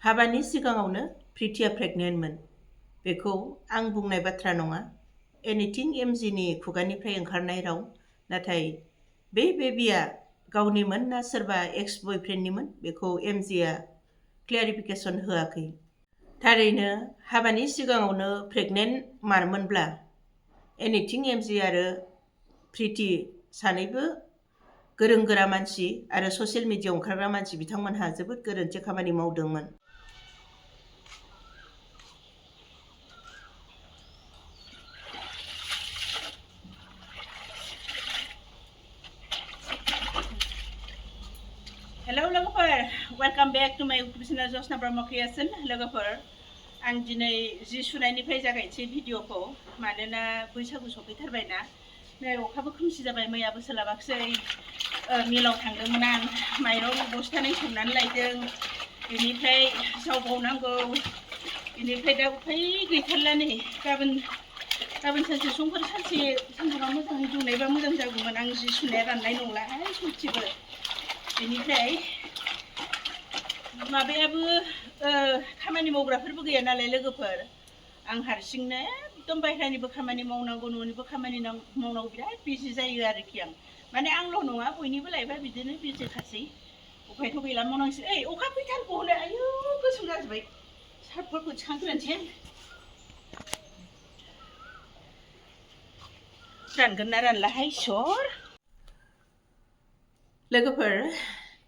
हाबानि सिगाङावनो प्रितिया प्रेगनेन्टमोन। बेखौ आं बुंनाय बाथ्रा नङा, एनिथिं एमजिनि खुगानिफ्राय ओंखारनाय राव। नाथाय बे बेबिया गावनिमोन ना सोरबा एक्स बयफ्रेन्डनिमोन बेखौ एमजिआ क्लियारिफिकेसन होआखै। थारैनो हाबानि सिगाङावनो प्रेगनेन्ट मारमोनब्ला एनिथिं एमजि आरो प्रिति सानैबो गोरों गोरा मानसि आरो ससियेल मिडियायाव ओंखारग्रा मानसि, बिथांमोनहा जोबोद गोरोन्थि खामानि मावदोंमोन। हेलौ लोगोफोर, वेलकाम बेक टु माय इउटुब चेनेल जसना ब्रह्म क्रिएशन। लोगोफोर, आं दिनै जि सुनायनिफ्राय जागायनोसै भिडिअखौ, मानोना बैसागु सफैथारबायना। नै अखाबो खोमसि जाबाय, मैयाबो सोलाबाखिसै। मिलाव थांदोंमोन आं, माइरं बस्थानै सोमनानै लायदों, बेनिफ्राय जावबावनांगौ, बेनिफ्राय दा उफाय गैथारला। नै गाबोन सानसे समफोर सानसे सानदुङा मोजाङै दुंनायबा मोजां जागौमोन। आं जि सुनाया राननाय नंलाहाय सयथिबो। बेनिफ्राय माबायाबो खामानि मावग्राफोरबो गैया नालाय लोगोफोर, आं हारसिंनो एकदम बायह्रानिबो खामानि मावनांगौ, न'निबो खामानि मावनांगौ, बिराद बिजि जायो आरोखि आं। माने आंल' नङा, बयनिबो लाइफआ बिदिनो बिजिखासै। उफायथ' गैला, मावनांसिगोन। ओइ अखा फैथारगौ हनै, आयु गोसोम जाजोब्बाय। सार्फफोरखौ थिखांग्रोनोसै आं। रानगोन ना रानलाहाय इसर। लोगोफोर,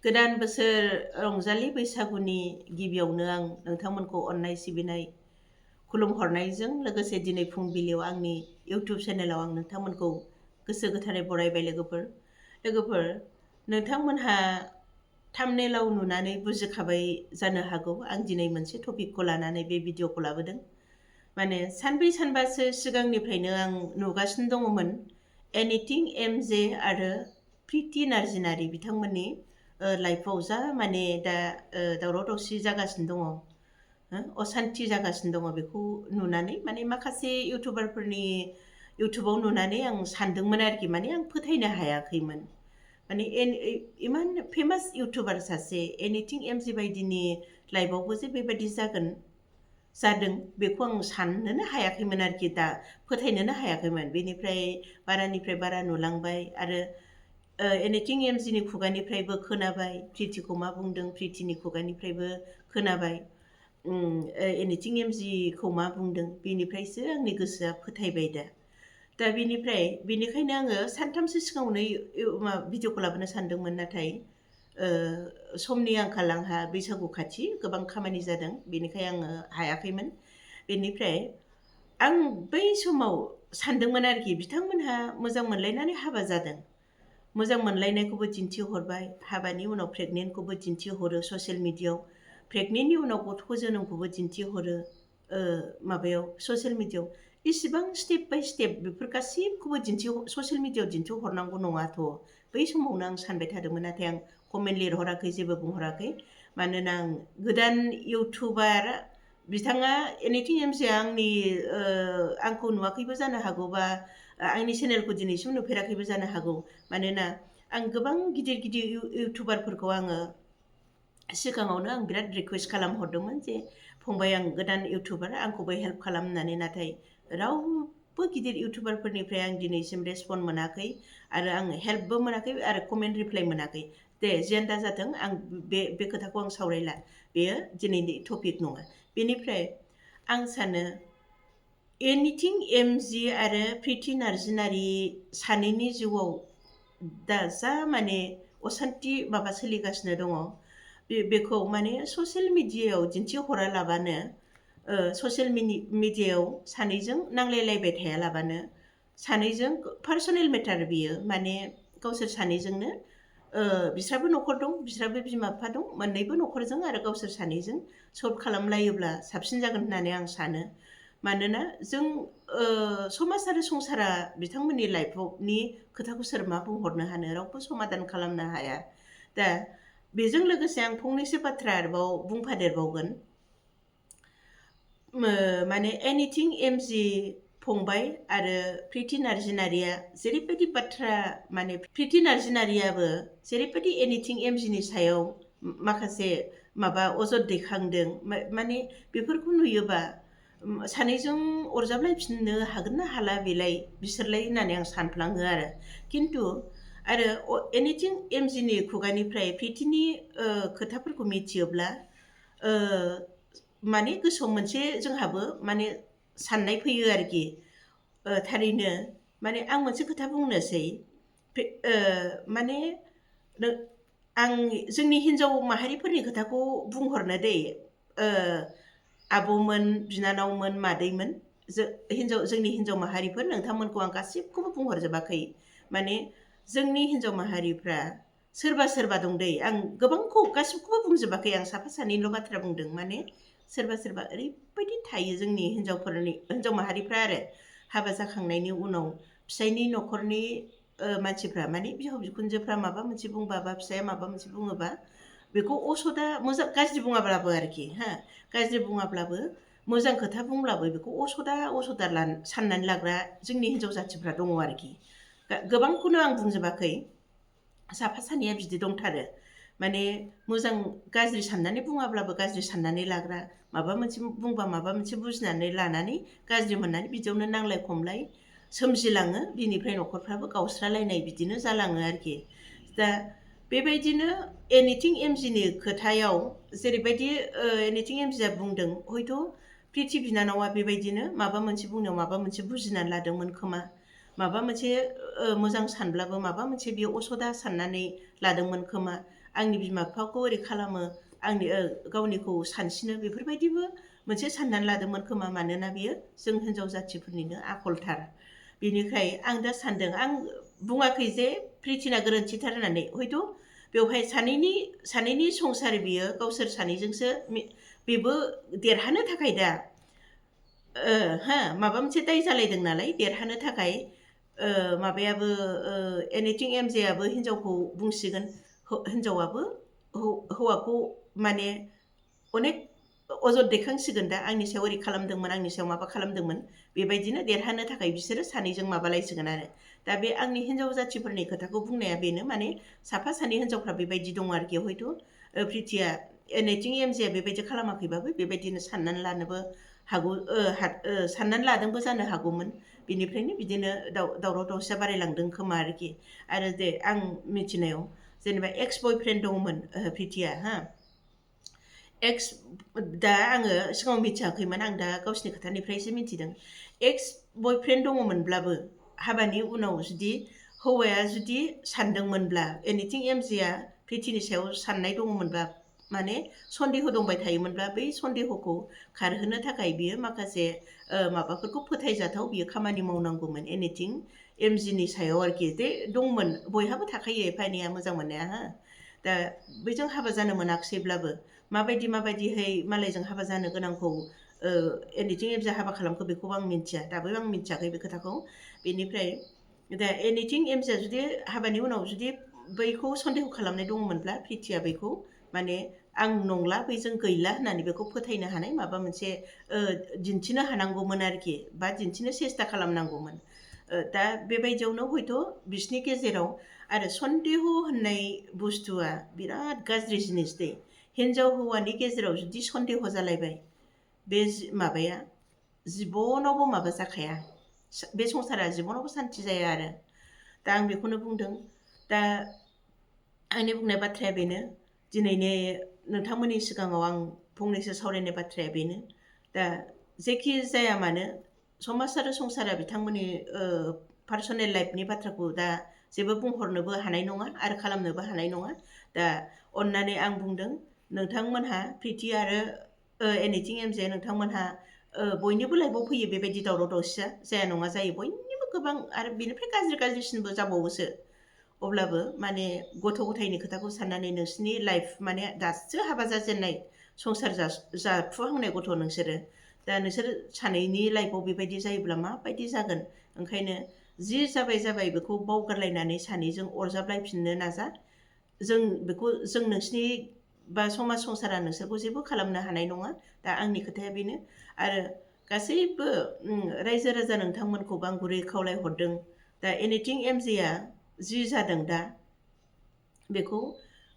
गोदान बोसोर रंजालि बैसागुनि गिबियावनो आं नोंथांमोनखौ अननाय सिबिनाय खुलुमहरनायजों लोगोसे दिनै फुंबिलियाव आंनि इउटुब चेनेलाव आं नोंथांमोनखौ गोसो गोथारै बरायबाय। लोगोफोर, नोंथांमोनहा थाम्बनेलाव नुनानै बुजिखाबाय जानो हागौ आं दिनै मोनसे टपिकखौ लानानै बे भिडिअखौ लाबोदों। माने सानब्रै सानबासो सिगांनिफ्रायनो आं नुगासिनो दङमोन एनिथिं एमजे आरो प्रिति नार्जिनारि बिथांमोननि लाइफआव जा माने दा दावराव दावसि जागासिनो दङ, असान्थि जागासिनो दङ। बेखौ नुनानै माने माखासे इउटुबारफोरनि इउटुबाव नुनानै आं सानदोंमोन आरोखि, माने आं फोथायनो हायाखैमोन। माने इमान फेमास इउटुबार सासे एनिथिं एमजि बायदिनि लाइफआवबो जे बेबायदि जादों बेखौ आं साननोनो हायाखैमोन आरोखि, दा फोथायनोनो हायाखैमोन। बेनिफ्राय बारानिफ्राय बारा नुलांबाय आरो एनिथिं एमजिनि खुगानिफ्रायबो खोनाबाय, प्रितिखौ मा बुंदों, प्रितिनि खुगानिफ्रायबो खोनाबाय एनिथिं एमजिखौ मा बुंदों। बेनिफ्रायसो आंनि गोसोआ फोथायबाय दा बेनिखायनो आङो सानथामसो सिगाङावनो भिडिअखौ लाबोनो सानदोंमोन। नाथाय समनि आंखाल, आंहा बैसागु खाथि, गोबां खामानि जादों, बेनिखाय आङो हायाखैमोन। बेनिफ्राय आं बै समाव सानदोंमोन आरोखि, बिथांमोनहा मोजां मोनलायनानै हाबा जादों, मोजां मोनलायनायखौबो दिन्थिहरबाय, हाबानि उनाव प्रेगनेन्टखौबो दिन्थिहरो ससियेल मिडियायाव, प्रेगनेन्टनि उनाव गथ' जोनोमखौबो दिन्थिहरो माबायाव ससियेल मिडियायाव। इसिबां स्टेप बाय स्टेप बेफोर गासिबखौबो ससियेल मिडियायाव दिन्थिहरनांगौ नङाथ'। बै समावनो आं सानबाय थादोंमोन, नाथाय आं कमेन्ट लिरहराखै, जेबो बुंहराखै। मानोना आं गोदान इउटुबार, बिथाङा एनिथिं एमजिआ आंखौ नुवाखैबो जानो हागौ, बा आंनि चेनेलखौ दिनैसिम नुफेराखैबो जानो हागौ। मानोना आं गोबां गिदिर गिदिर इउटुबारफोरखौ आङो सिगाङावनो आं बिराद रिकुवेस्ट खालामहरदोंमोन जे फंबाय, आं गोदान इउटुबार, आंखौबो हेल्प खालाम होननानै। नाथाय रावबो गिदिर इउटुबारफोरनिफ्राय आं दिनैसिम रेसपन्ड मोनाखै आरो आं हेल्पबो मोनाखै आरो कमेन्ट रिप्लाइ मोनाखै। दे जियानो दा जाथों, आं बे खोथाखौ आं सावरायला, बेयो दिनैनि टपिक नङा। बेनिफ्राय आं सानो एनिथिं एमजि आरो प्रिति नार्जिनारि सानैनि जिउआव दा जा माने असान्थि माबा सोलिगासिनो दङ, बेखौ माने ससियेल मिडियायाव दिन्थिहरालाबानो, ससियेल मिडियायाव सानैजों नांलायलायबाय थायालाबानो, सानैजों पार्सनेल मेटार बियो, माने गावसोर सानैजोंनो बिस्राबो न'खर दं, बिस्राबो बिमा बिफा दं, मोननैबो न'खरजों आरो गावसोर सानैजों सल्भ खालामलायोब्ला साबसिन जागोन होननानै आं सानो। मानोना जों समाज आरो संसारा बिथांमोननि लाइफनि खोथाखौ सोर मा बुंहरनो हानो, रावबो समाधान खालामनो हाया। दा बेजों लोगोसे आं फंनैसो बाथ्रा आरोबाव बुंफादेरबावगोन। माने एनिथिं एमजि फंबाय आरो प्रिति नार्जिनारिया जेरैबायदि बाथ्रा, माने प्रिति नार्जिनारियाबो जेरैबायदि एनिथिं एमजिनि सायाव माखासे माबा अजद दैखांदों माने बेफोरखौ नुयोबा सानैजों अरजाबलायफिननो हागोन ना हाला बेलाय बिसोरलाय होननानै आं सानफ्लाङो आरो खिन्थु आरो एनिथिं एमजिनि खुगानिफ्राय प्रितिनि खोथाफोरखौ मिथियोब्ला माने गोसोआव मोनसे जोंहाबो माने साननाय फैयो आरोखि थारैनो माने आं मोनसे खोथा बुंनोसै माने आं जोंनि हिन्जाव माहारिफोरनि खोथाखौ बुंहरनो दै आब'मोन बिनानावमोन मादैमोन जोंनि हिन्जाव माहारिफोर नोंथांमोनखौ आं गासिबखौबो बुंहरजोबाखै माने जोंनि हिन्जाव माहारिफ्रा सोरबा सोरबा दं दै आं गोबांखौ गासिबखौबो बुंजोबाखै आं साफा सानैल' बाथ्रा बुंदों माने सोरबा सोरबा ओरैबायदि थायो जोंनि हिन्जाव माहारिफ्रा आरो हाबा जाखांनायनि उनाव फिसायनि न'खरनि मानसिफ्रा माने बिहाव बिखुनजोफ्रा माबा मोनसे बुंबा बा फिसाया माबा मोनसे बुङोबा बेखौ असदा मोजां गाज्रि बुङाब्लाबो आरोखि गाज्रि बुङाब्लाबो मोजां खोथा बुंब्लाबो बेखौ असदा साननानै लाग्रा जोंनि हिन्जाव जाथिफ्रा दङ आरोखि गोबांखौनो आं बुंजोबाखै साफा सानैया बिदि दंथारो माने मोजां गाज्रि साननानै बुङाब्लाबो गाज्रि साननानै लाग्रा माबा मोनसे बुंबा माबा मोनसे बुजिनानै लानानै गाज्रि मोननानै बिदियावनो नांलाय खमलाय सोमजिलाङो बिनिफ्राय न'खरफ्राबो गावस्रालायनाय बिदिनो जालाङो आरोखि दा बेबायदिनो एनिथिं एमजिनि खोथायाव जेरैबायदि एनिथिं एमजिया बुंदों हयथ' प्रिति बिनानावा बेबायदिनो माबा मोनसे बुंनायाव माबा मोनसे बुजिनानै लादोंमोन खोमा माबा मोनसे मोजां सानब्लाबो माबा मोनसे बियो असदा साननानै लादोंमोन खोमा आंनि बिमा बिफाखौ ओरै खालामो आंनि गावनिखौ सानसिनो बेफोरबायदिबो मोनसे साननानै लादोंमोन खोमा मानोना बियो जों हिन्जाव जाथिफोरनिनो आखलथार बेनिखाय आं दा सानदों आं बुङाखै जे प्रितिना गोरोन्थिथार होननानै हयथ' बेवहाय सानैनि संसार बियो गावसोर सानैजोंसो बेबो देरहानो थाखाय दा माबा मोनसे दाय जालायदों नालाय देरहानो थाखाय माबायाबो एनिथिं एमजेआबो हिन्जावखौ बुंसिगोन हिन्जावाबो हौवाखौ माने अनेक अजद दैखांसिगोन दा आंनि सायाव ओरै खालामदोंमोन आंनि सायाव माबा खालामदोंमोन बेबायदिनो देरहानो थाखाय बिसोरो सानैजों माबालायसिगोन आरो दा बे आंनि हिन्जाव जाथिफोरनि खोथाखौ बुंनाया बेनो माने साफा सानै हिन्जावफ्रा बेबायदि दङ आरोखि हयथ' प्रितिया एनिथिं एमजेआ बेबायदि खालामाखैबाबो बेबायदिनो साननानै लानोबो हागौ साननानै लादोंबो जानो हागौमोन बिनिफ्रायनो बिदिनो दावराव दावसिया बारायलांदों खोमा आरोखि आरो दे आं मिथिनायाव जेनेबा एक्स बयफ्रेन्ड दङमोन प्रितिया एक्स दा आङो सिगाङाव मिथियाखैमोन आं दा गावसिनि खोथानिफ्रायसो मिथिदों एक्स बयफ्रेन्ड दङमोनब्लाबो हाबानि उनाव जुदि हौवाया जुदि सानदोंमोनब्ला एनिथिं एमजिया प्रितिनि सायाव साननाय दङमोनब्ला माने सन्देह दंबाय थायोमोनब्ला बै सन्देहखौ खारहोनो थाखाय बियो माखासे माबाफोरखौ फोथायजाथाव बियो खामानि मावनांगौमोन एनिथिं एमजिनि सायाव आरोखि दे दंमोन बयहाबो थाखायो एफा एनैया मोजां मोननाया दा बैजों हाबा जानो मोनाखिसैब्लाबो माबायदिहै मालायजों हाबा जानो गोनांखौ एनिथिं एमजिया हाबा खालामखो बेखौबो आं मिथिया दाबो आं मिथियाखै बे खोथाखौ बेनिफ्राय दा एनिथिं एमजिया जुदि हाबानि उनाव जुदि बैखौ सन्देह खालामनाय दङमोनब्ला प्रितिया बैखौ माने आं नंला बैजों गैला होननानै बेखौ फोथायनो हानाय माबा मोनसे दिन्थिनो हानांगौमोन आरोखि बा दिन्थिनो सेस्था खालामनांगौमोन दा बेबायदियावनो हयथ' बिसिनि गेजेराव आरो सन्देह होननाय बुस्थुआ बिराद गाज्रि जिनिस दै हिन्जाव हौवानि गेजेराव जुदि सन्देह जालायबाय बे माबाया जिबनावबो माबा जाखाया बे संसारा जिबनावबो सान्थि जाया आरो दा आं बेखौनो बुंदों दा आंनि बुंनाय बाथ्राया बेनो दिनैनि नोंथांमोननि सिगाङाव आं फंनैसो सावरायनाय बाथ्राया बेनो दा जेखि जाया मानो समाज आरो संसारा बिथांमोननि पार्सनेल लाइफनि बाथ्राखौ दा जेबो बुंहरनोबो हानाय नङा आरो खालामनोबो हानाय नङा दा अननानै आं बुंदों नोंथांमोनहा प्रिति आरो एनिथिं एमजे नोंथांमोनहा बयनिबो लाइफआव फैयो बेबायदि दावराव दावसिया जाया नङा जायो बयनिबो गोबां आरो बेनिफ्राय गाज्रिसिनबो जाबावोसो अब्लाबो माने गथ' गथायनि खोथाखौ साननानै नोंसिनि लाइफ माने दासो हाबा जाजेननाय संसार जाफुहांनाय गथ' नोंसोरो दा नोंसोर सानैनि लाइफआव बेबायदि जायोब्ला माबायदि जागोन ओंखायनो जि जाबाय बेखौ बावगारलायनानै सानैजों अरजाबलायफिननो नाजा जों नोंसिनि बा समाज संसारा नोंसोरखौ जेबो खालामनो हानाय नङा दा आंनि खोथाया बेनो आरो गासैबो रायजो राजा नोंथांमोनखौबो आं गुरै खावलायहरदों दा एनिथिं एमजेआ जि जादों दा बेखौ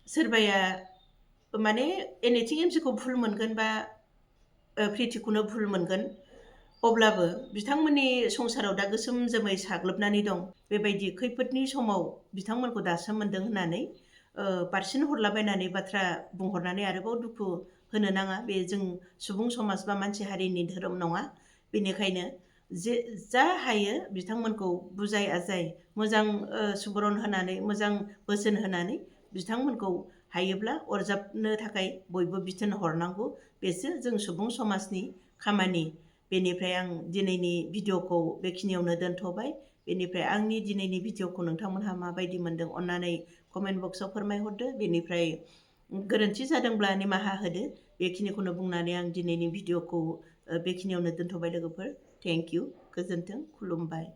सोरबाया माने एनिथिं एमसिखौ भुल मोनगोन बा प्रितिखौनो भुल मोनगोन अब्लाबो बिथांमोननि संसाराव दा गोसोम जोमै साग्लोबनानै दं बेबायदि खैफोदनि समाव बिथांमोनखौ दासो मोनदों होननानै पारसेन्ट हरलाबायनानै बाथ्रा बुंहरनानै आरोबाव दुखु होनो नाङा बे जों सुबुं समाज बा मानसि हारिनि धोरोम नङा बेनिखायनो जे जा हायो बिथांमोनखौ बुजाय आजाय मोजां सुबुरन होनानै मोजां बोसोन होनानै बिथांमोनखौ हायोब्ला अरजाबनो थाखाय बयबो बिथोन हरनांगौ बेसो जों सुबुं समाजनि खामानि बेनिफ्राय आं दिनैनि भिडिअ'खौ बेखिनियावनो दोनथ'बाय बेनिफ्राय आंनि दिनैनि भिडिअ'खौ नोंथांमोनहा माबायदि मोनदों अन्नानै कमेन्ट बक्सआव फोरमायहरदो बेनिफ्राय गोरोन्थि जादोंब्ला निमाहा होदो बेखिनिखौनो बुंनानै आं दिनैनि भिडिअ'खौ बेखिनियावनो दोनथ'बाय लोगोफोर थेंक इउ गोजोन्थों खुलुमबाय